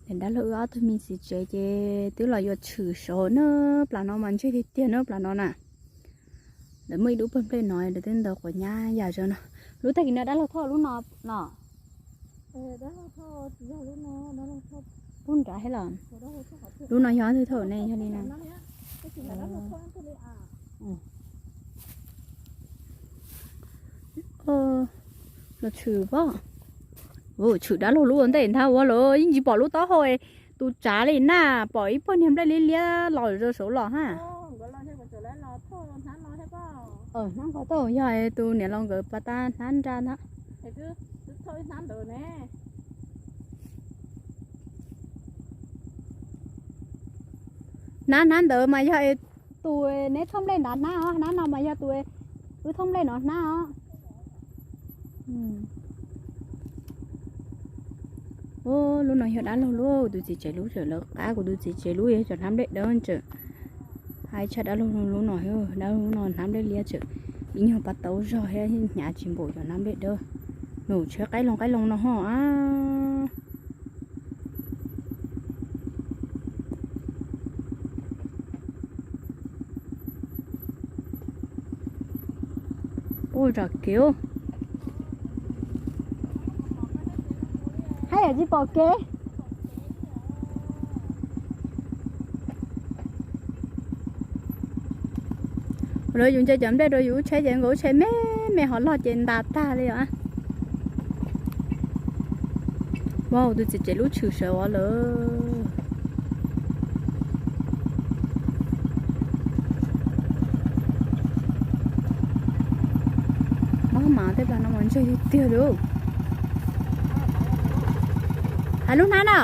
Dab laug wb ob tug me txiv tsev ces twb los yuav tshwm saud na, plas no mas ntseg tiag tiag na plas no na. Lawv muaj ib lub pawg nplej no lawv twb ntaus quav nyab yam zoo no. Lub tag kis no dab laug thauj lub no los? Lub nrad thiab los? Lub no yog ob tug thauj ne, yog li na. Los tshwm pob. Tshwm dab laug lub ua ntej ntag ua lawm yeej tsis pom lub taub hau tus tsav li na, pom ib pawg niag nplej liab liab los zog saud los ha. Hnab nqos tau yog tus niam laus nkawd pas tas hnab nrad ntag. Hnab, hnab ntawd mas yog tus neb thauj nplej nrad hnab os, hnab no mas yog tus wb thauj nplej no hnab os. Lub no yog dab laug lub, tus txiv tsev lub tseem lawv qab, kuv tus txiv tsev lub yog cov hnab nplej dawb tseem. Hais tshaj dab laug lub no, dab laug lub no hnab nplej liab tseem, ib nyuag pas taub zog thiab hnyav tsis npaum cov hnab nplej dawb. Nws tsheb qaib loo qaib loo no ho a. Ua zam kev, haj yam tsis pom kev. Lawv yus nce cov nplej rau yus lub tsheb ces nkaus lub tsheb me me ho loj ces ntas tag li os. Ua tus txiv tsev lub tshwm sawv os lawm. Mob mas tej plas no mas ntseg tiag tiag li. Hais lub hnab na.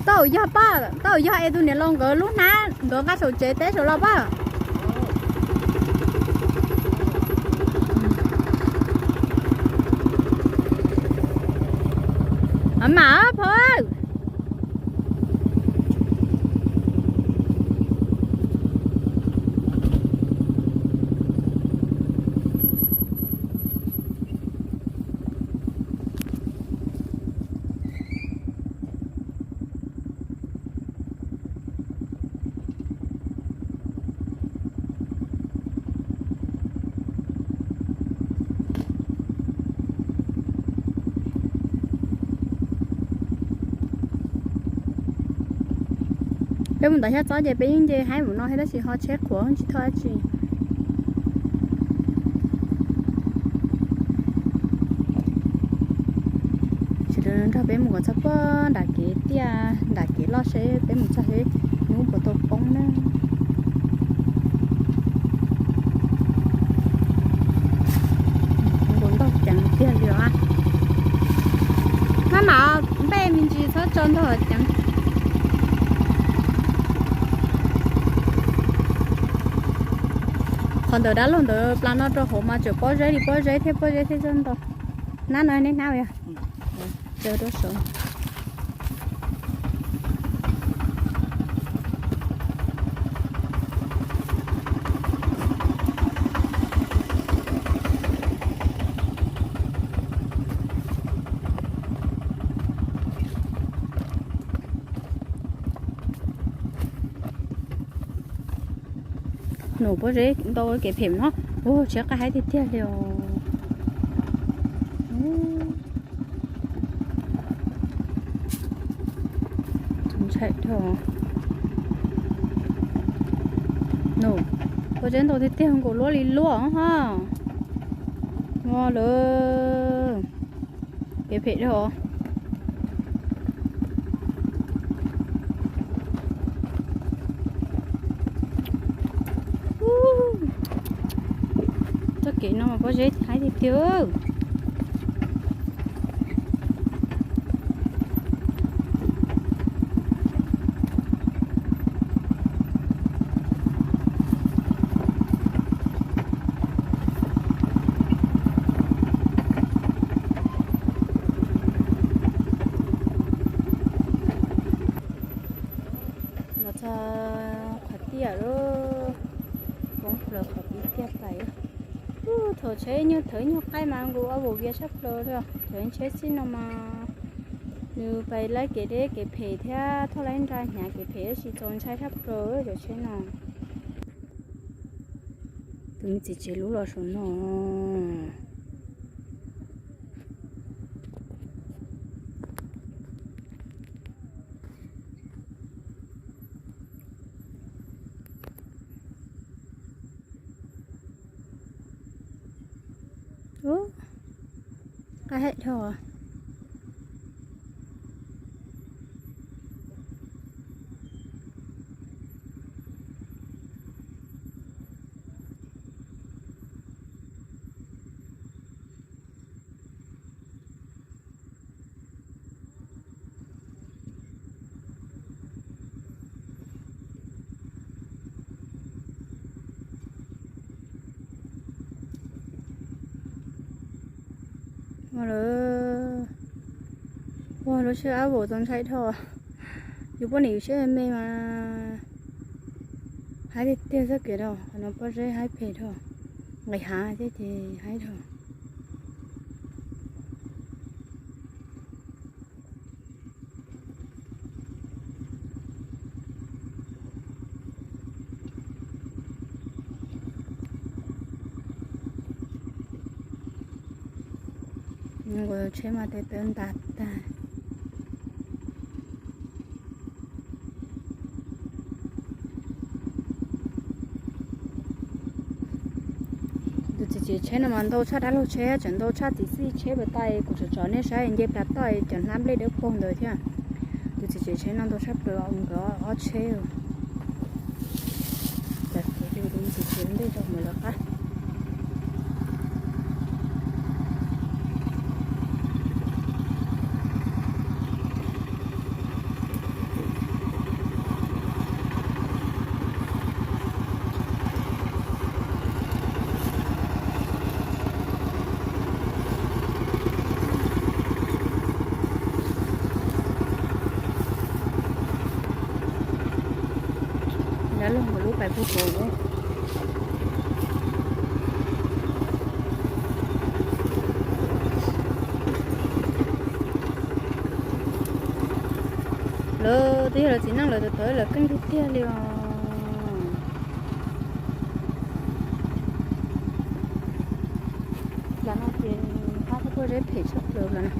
Tau yog pab, tau yog es tus niam laus nkawd lub hnab nkawd nqa saum tsev teb saum los pab. Mam phauj. Peb mus tom Xyooj Txob ces peb yeej nce haib mus no thiab tab sis ho tsheb qhuav tsis thauj dab tsi. Sawv daws nrog peb mus kom txog puag nram kev tiaj, nram kev loj seb peb mus txog seb hnub puas tau poob na. Nkaus ntog ceev tiag li os. Maj mam npej me ntsis txhob tso ntog ceev. Qhov ntawd dab laug ntawd plas no rau hauv mas tseem pob zeb li pob zeb thiab pob zeb thiab txog ntog. Hnab no neb hnab yog. Tso rau saud. Nws pob zeb ntau kev phem no. Ua tsheb qab haib tiag tiag li os. Ntshai dhau. Nws pob zeb ntau tiag tiag nkaus luaj li luaj ha. Ua lawm. Kev phem dhau. Txoj kev no mas pob zeb haib tiag tiag. Los txog qhov tiaj lawm, poob plaws qhov tiaj pais. Thaum tsheb nyuag thawv nyuag qaij mas nkaus ob vus vias tshaj plaws li, thaum tsheb xij no mas Nws pais laib kev deb kev phem thiab thauj laib nra hnyav kev phem tab sis txaus ntshai tshaj plaws cov tsheb no. Tus me txiv tsev lub los saum no. Ub, qab heev dhau. Ua lawm, ua lub siab ab vum txaus ntshai dhau. Yus poj niam yus siab me mas haib tiag tiag txoj kev no, qhov no pob zeb haib phem dhau, nqis hav thiab ces haib dhau. Nkaus tsheb mas tes taw ntas tag. Tus txiv tsev tsheb no mas ntau tshaj dab laug tsheb, tseem ntau tshaj txiv txij tsheb puas tau. Kuv tseem tso nej saib nce plas toj cov hnab nplej dawb paug ntawd thiab. Tus txiv tsev tsheb no ntau tshaj plaws nkawd ob tsheb. Tus txiv tsev ntej tso mus lawv qab. Lawv los mus lub pais pug pov. Lawv twb yog lawv txiv neej lawv tawv tawv lawv keej tiag tiag li os. Plas no ces qab tau pob zeb phem tshaj plaws plas no.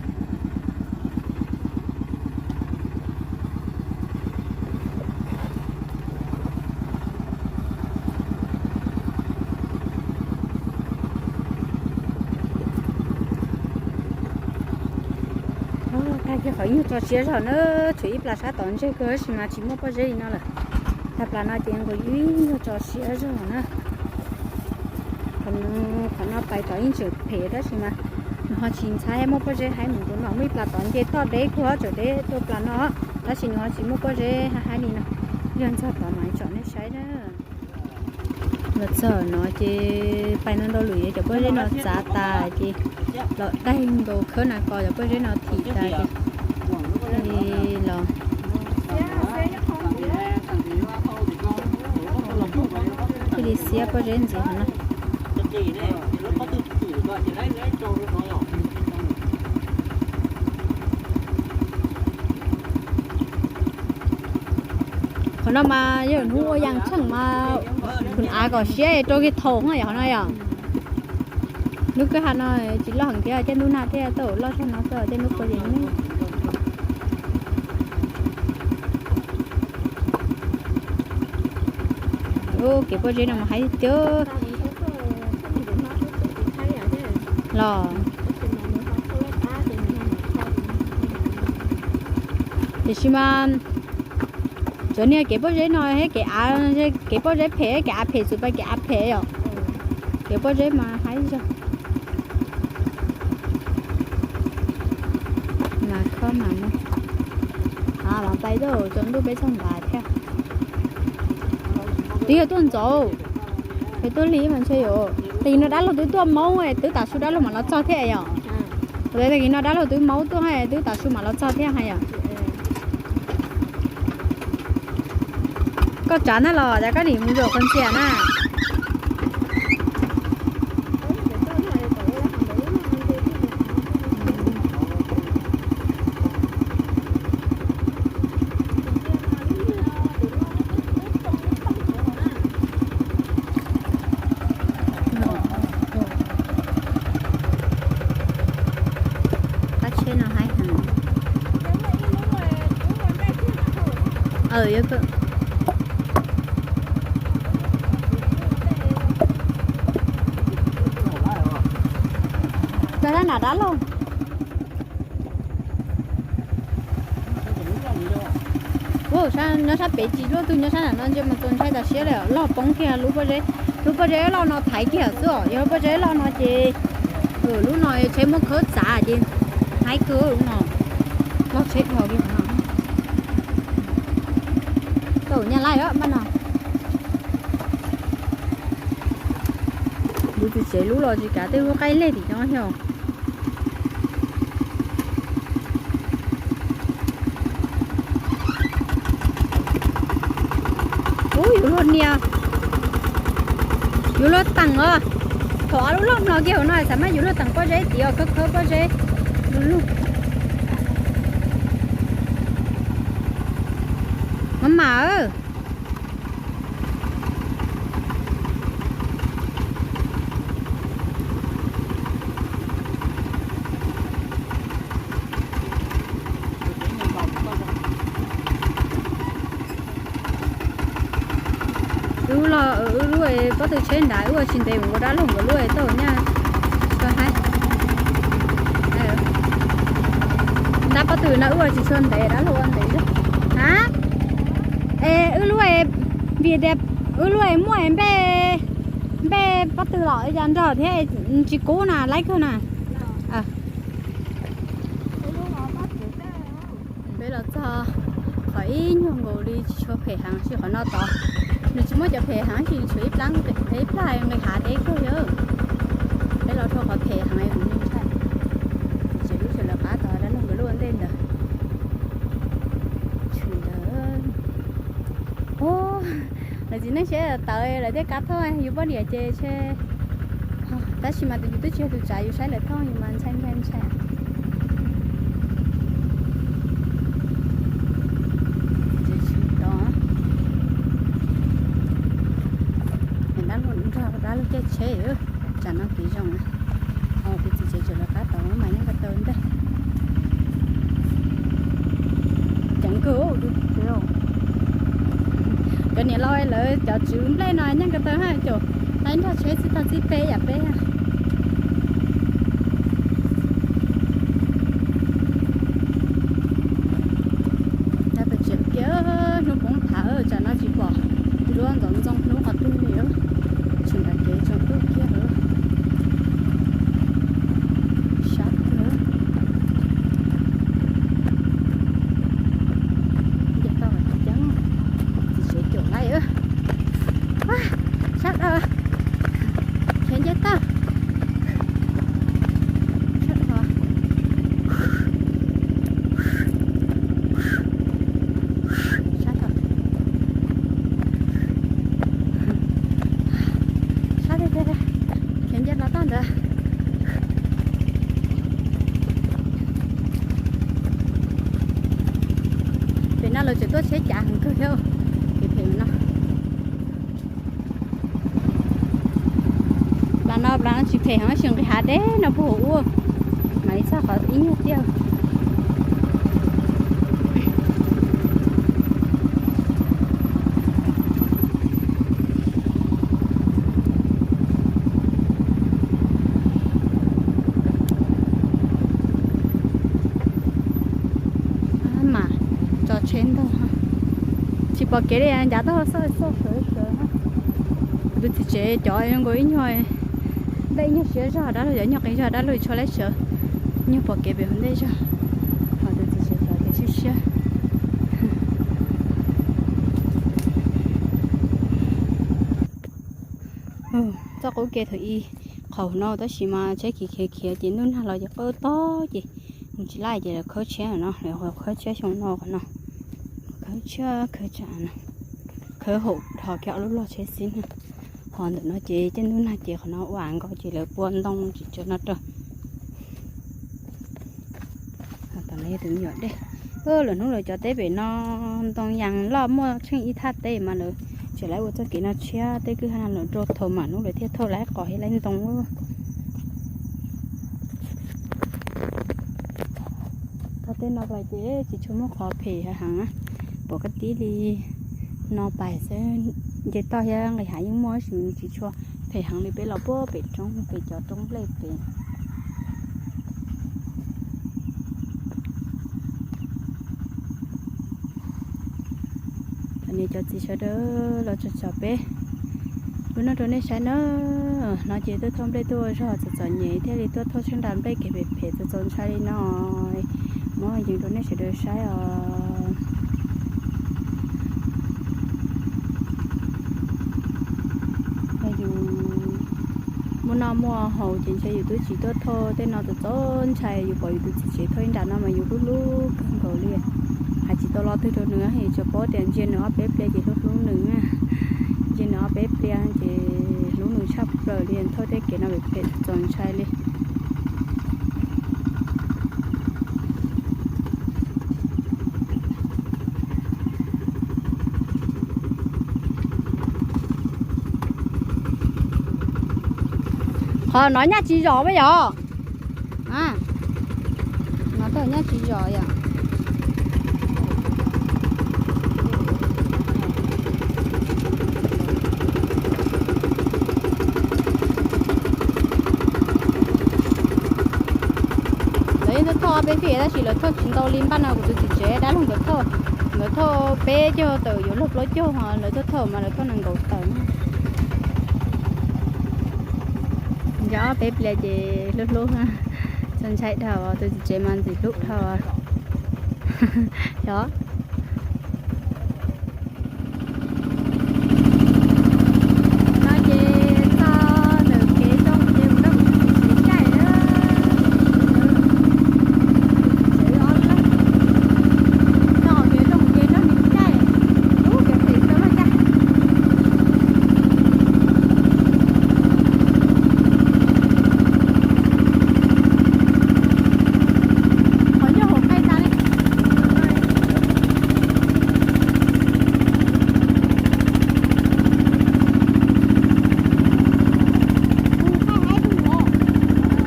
Tag kiag qhov ib nyuag tso siab zog na, tshuav ib plas sab tom ntseg kawg tab sis mas tsis muaj pob zeb li no lawm. Tag plas no ces nkaus ib nyuag tso siab zog na. Qhov no pais tod yeej tseem phem tab sis mas nws ho tsis ntxhab muaj pob zeb haib mus nkaus no, muaj ib plas tod nce toj deb kawg tseem deb tuaj plas no, tab sis nws ho tsis muaj pob zeb haib haib li no. Yog ntxog tod mas tsom nej saib na. Los txog no ces pais no ntau lwm cov pob zeb no txav tas ces los daig nkaus khawb na ko cov pob zeb no thim tas ces los thiaj li xiab pob zeb ntxiv no. Qhov no mas yog hnub ua yas tsheej mas kuv av kom siab rau kiag thaum no yom, qhov no yom. Hnub kwj ha no tsis loj heev thiab, caij ntuj nag thiab tau loj tshaj no xwb, caij ntuj kua ces me. Kev pob zeb no mas haib tiag. Los tiam sis mas cov niag kev pob zeb no thiab kev av, kev pob zeb phem, kev av phem xwb pais kev av phem yom. Kev pob zeb mas haib zog. Mas khob mas muaj, los pais tuaj tsaus ntuj peb txog nrad thiab. Twb yog tuaj ntxov, peb tuaj lig mas ntshe yom, tes no dab laug twb tuaj maub, twb tav su dab laug mam los txog thiab yom. Tes no dab laug twb maub tuaj, twb tav su mam los txog thiab hais yom. Koj tsav ntag los cas koj nim mus zaum qhov ntxias na. Ua li ntawd, ua li ntawd, ua li ntawd. Cog sab nram dab laug. Nyob sab pem tsis luaj tug, nyob sab nram no ntsia mas txaus ntshai tas siab li, loj poob kiag lub pob zeb. Lub pob zeb loj no thaiv kiag xwb os, yog lub pob zeb loj no ces lub no tsheb muab khawb txav ces haib kawg lub no. Loj tsheb dhau li no. Tau nyaj laij pab no. Lub txiv tsev lub los tsis kav tej lub qaij lej tim no yog. Ub, yuav luag nias, yuav luag teem os. Thaum ob lub loj no kiag hauv no xav mas yuav luag teem pob zeb tid os, khawb khawb pob zeb lug lug. Mab mam. Wb los wb lub pob tw tsheb nrad wb ua tsis ntev mus ua dab laug nkawd lub tau nyaj. Nrad pob tw no wb ua tsis tshua ntev, dab laug ua ntev zog. Ha, es wb lub, vim tias wb lub muaj npe, npe pob tw los cas nrog thiab tsis kub na, laib kawg na. Peb los txog qhov ib nyuag nkaus li tsis tshua phem heev, tsis qhov no tod nws tsis muaj cov phem heev, tsis tshuav ib plab, ib plab nqis hav deb kawg yog. Peb los rau qhov phem heev kuv ntshai. Tseem lub sawv lawv qab tod dab laug nkawd lub ua ntej ntawd. Tshwm ntawd. Lawv txiv neej siab tawv lawv thiaj kav thauj yus poj niam ces tshe. Tab sis mas tus yus twb tsis yog tus tsav yus saib lawv thauj yus mas ntshai ntshai ntshai. Tsis tau. Dab laug nrog dab laug caij tsheb, tsam no kev zoo. Tus txiv tsev tseem lawv qab tod mas nyob ko taw ntej. Ceev kawg. Cov niam laus lawv cov tswv nplej no nyeej ko taw haj caum, tab nrog tsheb txij tag txij peb yam peb. Peb tseem kiag hnub poob thav tsam no tsis pom duab ntxoov ntxoo hnub qhov twg li. Tseem nram kev tsaus ntuj kiag. Sab kawg. Nce toj ceeb, txiv tsev caum laij. Sab dhau. Khiav nce toj. Sab dhau. Sab dhau. Sab tiag tiag, khiav nce hlo toj ntawd. Pem no lawv tseem tuaj tsheb cav heev kawg thiab. Pem pem no. Plas no plas no tsis phem heev tab sis nqis hav deb no puag hauv ua, mam li txog qhov ib nyuag tiaj. Mas tso tsheb ntog, tsis pom kev li, ncav taub hau xauj xauj sawv sawv. Tus txiv tsev cov zoo nkaus ib nyuag, npej ib nyuag siab zog dab laug, cov nyuag qis zog dab laug tshua laib sawv, nyuag pom kev pem hauv ntej zog. Ho tus txiv tsev cov ces siab siab. Txoj qub kev thaum ub qhov no tab sis mas tsheb khiav khiav khiav ces ntuj nag los ces qab tog ces mus tsis laij ces lawv khawb tshiab no, lawv khawb tshiab xyoo no qhov no. Khawb tshiab khawb tsam no, khawb hauv dhos kiag ob lub log tsheb xwb na. Ho ntawm no ces tej ntuj nag ces qhov no ua av nkaus ces lawv pua ntoo tsis tsav no rau. Tom no yog tus me nyuam dej. Lwm hnub lawv cov teb pem no ntoo yas loj muaj tsheej ib thaj teb mas lawv tseem lawv ua txoj kev no tshiab, tej kwj ha no lawv rau thauj mas hnub lawv thiaj thauj laib qos thiab laib ntoo. Tau tej no los ces tsis tshua muaj qhov phem heev, Pom koj tib li no pais xwb, nce toj thiab nqis hav yeej muaj tab sis tsis tshua phem heev li peb los puag pem roob pem cov roob nplej pem. Cov niam cov txiv sawv daws los tsom tsom peb lub no rau nej saib na. No ces tuaj thauj nplej tuaj ua zog txom txom nyem thiaj li tuaj thauj tsheej nra nplej kev phem phem txaus txaus ntshai li no muab yees rau nej sawv daws saib os. Yog yus muaj noj muaj haus ces ntshe yus twb tsis tuaj thauj tej no txaus txaus ntshai. Yus pom yus tus txiv tsev thauj ib nra no mas yus hlub hlub kawg nkaus li. Hais tsis tau lo twg rau nws, yus tsuas paub tias ntsia nws ob peb pliag ces hlub hlub nws. Ntsia nws ob peb pliag ces hlub nws tshaj plaws li, thauj tej kev no phem phem txaus ntshai li. Qhov no nyaj tsis zom pab yom? No tau nyaj tsis zom yom? Lawv yeej tuaj thauj peb fij tab sis lawv thauj tsis ntau li npaj no kuv tus txiv tsev dab laug nkawd thauj. Nkawd thauj peb caug tawm yuav luag plaub caug, ho lawv tuaj thauj mas lawv thauj nees nkaum tawm. Nco ob peb pliag ces hlub hlub, txaus ntshai dhau, tus txiv tsev mas ntxim hlub dhau. Yog. No ces txog ntawm kev zoo ces mus nrog kuv tus txiv tsev caij na. Txog kev zoo ces nrog nws caij. Ub, kev phem tau los caij. Qhov ncauj haum qaij tas li.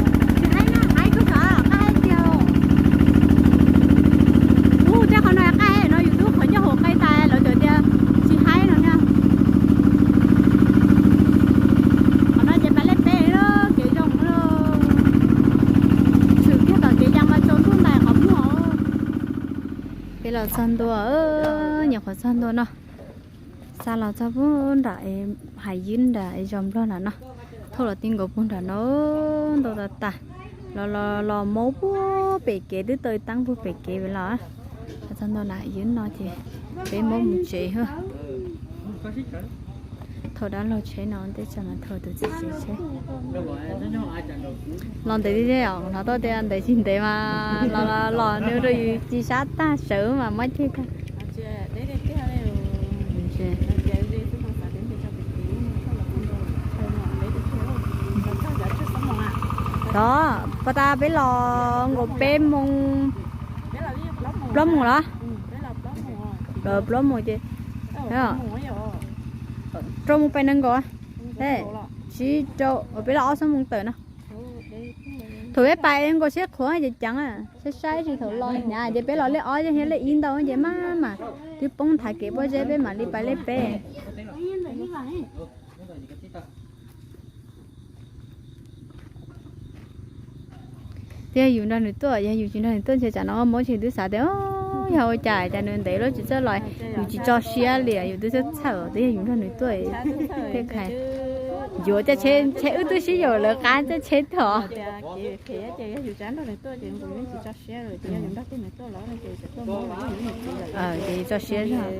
Tsis haib na, haib kawg sav, qaij tiag. Ub, tej qhov no qaij no yus twb qhov ncauj haum qaij tas lawv txawm tias tsis haib no na. Qhov no ces pais lej peb lawm, kev zoo lawm. Tshwm kiag tom kev ya mas tsaus ntuj ntais qhov muag. Peb los txog ntua, nyuam qhuav txog ntua no. Xa los txog puag nram hais ywb nram zos nplog nram no. Thauj los ti nkaus puag nram no ntau tas tas. Los los los maub puag pem kev twb taw taab puag pem kev pem los. Los txog ntua nram hais ywb no ces peb maub mus tsev hwb. Thauj dab laug tsheb no tej tsam mas thauj tus txiv tsev tsheb. Los ntev tiag tiag os, hnov tau tias ntev tsis ntev mas los los los nws rau yus ci sab tag sawv mas muab ceg tag. Tod, pas tas peb los nkaus peb moos, plaub moos los? Plaub moos ces rau moos pais nees nkaum. Sib rau peb los ob xuab moos tawm no. Thaum peb pais nkaus siab qhuav ces ceev, saib saib tsis thaum los hnyav ces peb los lej ob thiab lej ib ntau ces maj mam twb poob nthav kev pob zeb peb mam li pais lej peb. Twb yog yus nrog nws tuaj, yog yus tsis nrog nws tuaj ntshe tsam no muab tsis twb xav tias yog ua cas cas nws ntev lub tsis txawj los, yus tsis tso siab li, yus twb txhawj txhawj, twb yog yus nrog nws tuaj thiaj kha. Yuav coj tsheb, tsheb wb twb sib yaum lawv qab coj tsheb tod. Ces tso siab zog.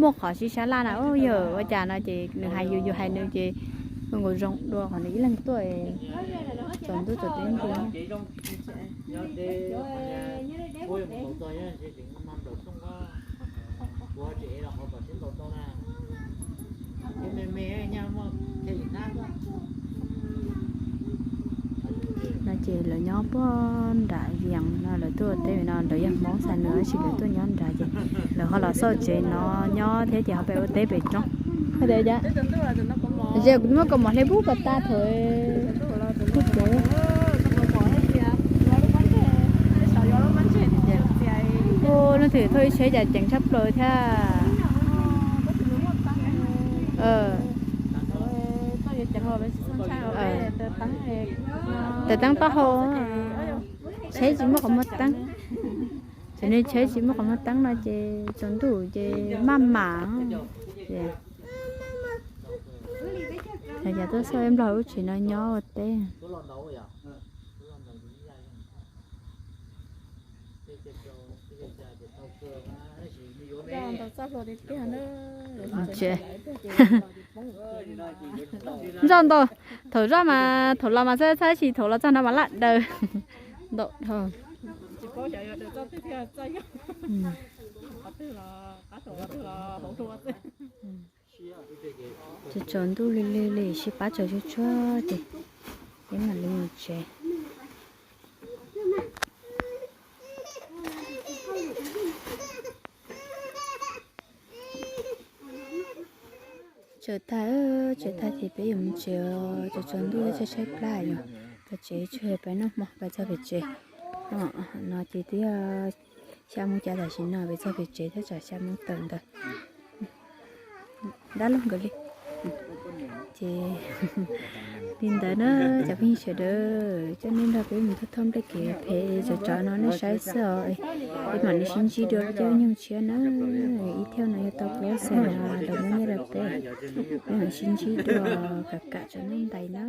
Muaj qhov sib sab laj na, yog ua cas no ces nws hais yus yus hais nws ces nkaus zoo dua qhov nws ib leeg tuaj tsaus ntuj tsaus teb nti. No ces lawv nyob puag nram Vias no, lawv tuaj teb no, lawv yog Hmoob xav nws tab sis lawv tuaj nyob nrad ces lawv ho los xauj tsev no nyob thiab ces ho pem ua teb pem roob. Ze kuv muab kaus mom hle pub kom tas thaum kuv tsev. Twb thauj ib tsheb cas ceev tshaj plaws thiab. Taws teeb taub hau, tsheb tsis muaj qhov muag teeb. Tseem li tsheb tsis muaj qhov muag teeb no ces tsaus ntuj ces maj mam. Yog tuaj xauj ib nplog lub tsev no nyob ua teb. Zoj ntau, thaum zoj mas, thaum los mas txhab txhab, tab sis thaum los txog no mas laj daws ntau dhau. Tsaus ntuj lig lig li, sib pab tsaws tshuaj tshuaj ces peb mam li mus tsev. Tsaws tag, tsaws tag ces peb yuav mus tsev os. Tsaus tsaus ntuj tshaib tshaib plab yom, pem tsev tsuas yog peb noj hmo peb txog pem tsev. No ces twb yog xya moo cas tam sim no peb txog pem tsev thiab, tsam xya moo tawm ntawd. Dab laug nkawd li. Ces li ntawd na, cov phooj ywg sawv daws, coj nej nrog peb mus thauj thauj nplej kev phem tsov tsov no nej saib xwb os. Peb mam li sib ntsib dua cov nyoog tshiab na. Ib thij no yog tau peb xeem los muab nyiaj rau peb. Peb mam sib ntsib dua, kam kam tsaus ntuj ntais na.